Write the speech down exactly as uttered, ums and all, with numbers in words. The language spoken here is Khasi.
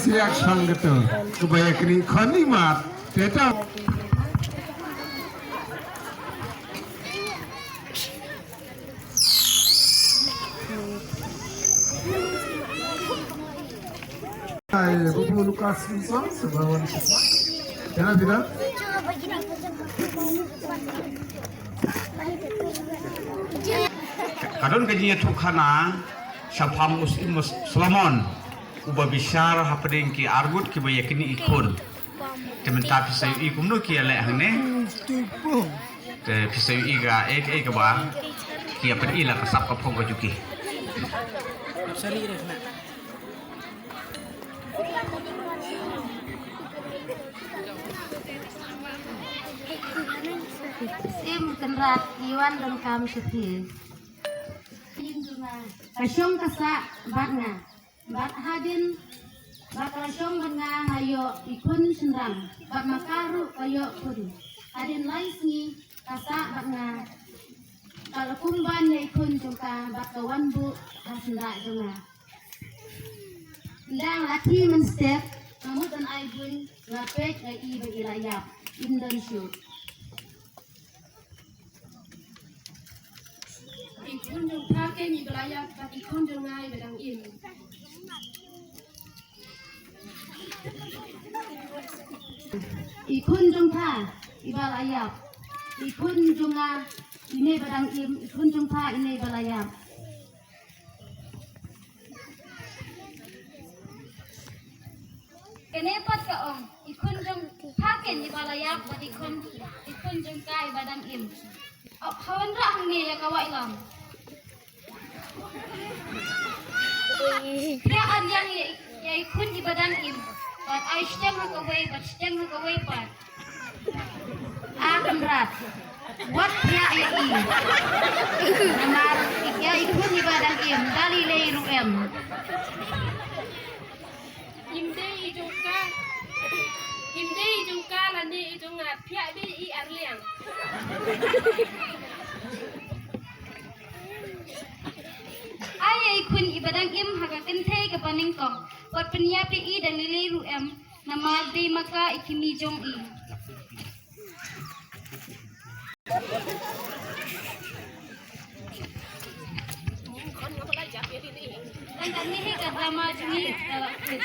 Siak sang gitu. Kebaya kini khani mat. Teta. Hai, Babu Lukas Simpson, sebawan kita. Jangan tidak. Ka don ka jingïathuhkhana shaphang u Syiem Solomon uba bishar hapdeng ki arngut kiba ïakynduh i khun. Te mynta phi sa ïohi kumno ki ïaleh hangne. Te phi sa ïohi kaei kaei kaba ki ïapyni la ka sap ka phong ka jong ki. Syiem Kynrad, ngi wan donkam sha phi. Ka shong ka sah bad nga. Bad hadien ba ka la shong bad nga, nga ïoh i khun shynrang, bad ma ka ruh ka ïoh khun. Hadien lai sngi ka sah bad nga, ka la kumban ïa i khun jong ka bad ka wan buh ha syndah jong nga. Ynda nga la khie mynstep, nga mut ban ai buiñ, nga peit nga i ba i la ïap, im don shuh. I khun jong pha keiñ iba la ïap bad i khun jong nga iba dang im. I khun jong pha iba la ïap. I khun jong nga ine iba dang im, i khun jong pha ine iba la ïap. Kane pat ka ong, i khun jong pha keiñ iba la ïap bad i khun, i khun jong ka iba dang im. Haba wanrah hangne ïa ka waitlam. Phi ïa an ïa i, ïa i khun iba dang im. Bad ai shiteng ha kawei, bad shiteng ha kawei pat. A Kynrad, wat phi ïa i. Namar ïa i khun iba dang im, da lei lei ruh em. Im dei i jong ka, im dei i jong ka lane i jong nga, phi ïa dei i arliang. Ai ïa i khun iba dang im ha ka kynthei kaba nyngkong, wat pynïap ïa i da lei lei ruh em. Namar dei ma ka i kmie jong i. Tang kane hi ka drama jong ngi, eh,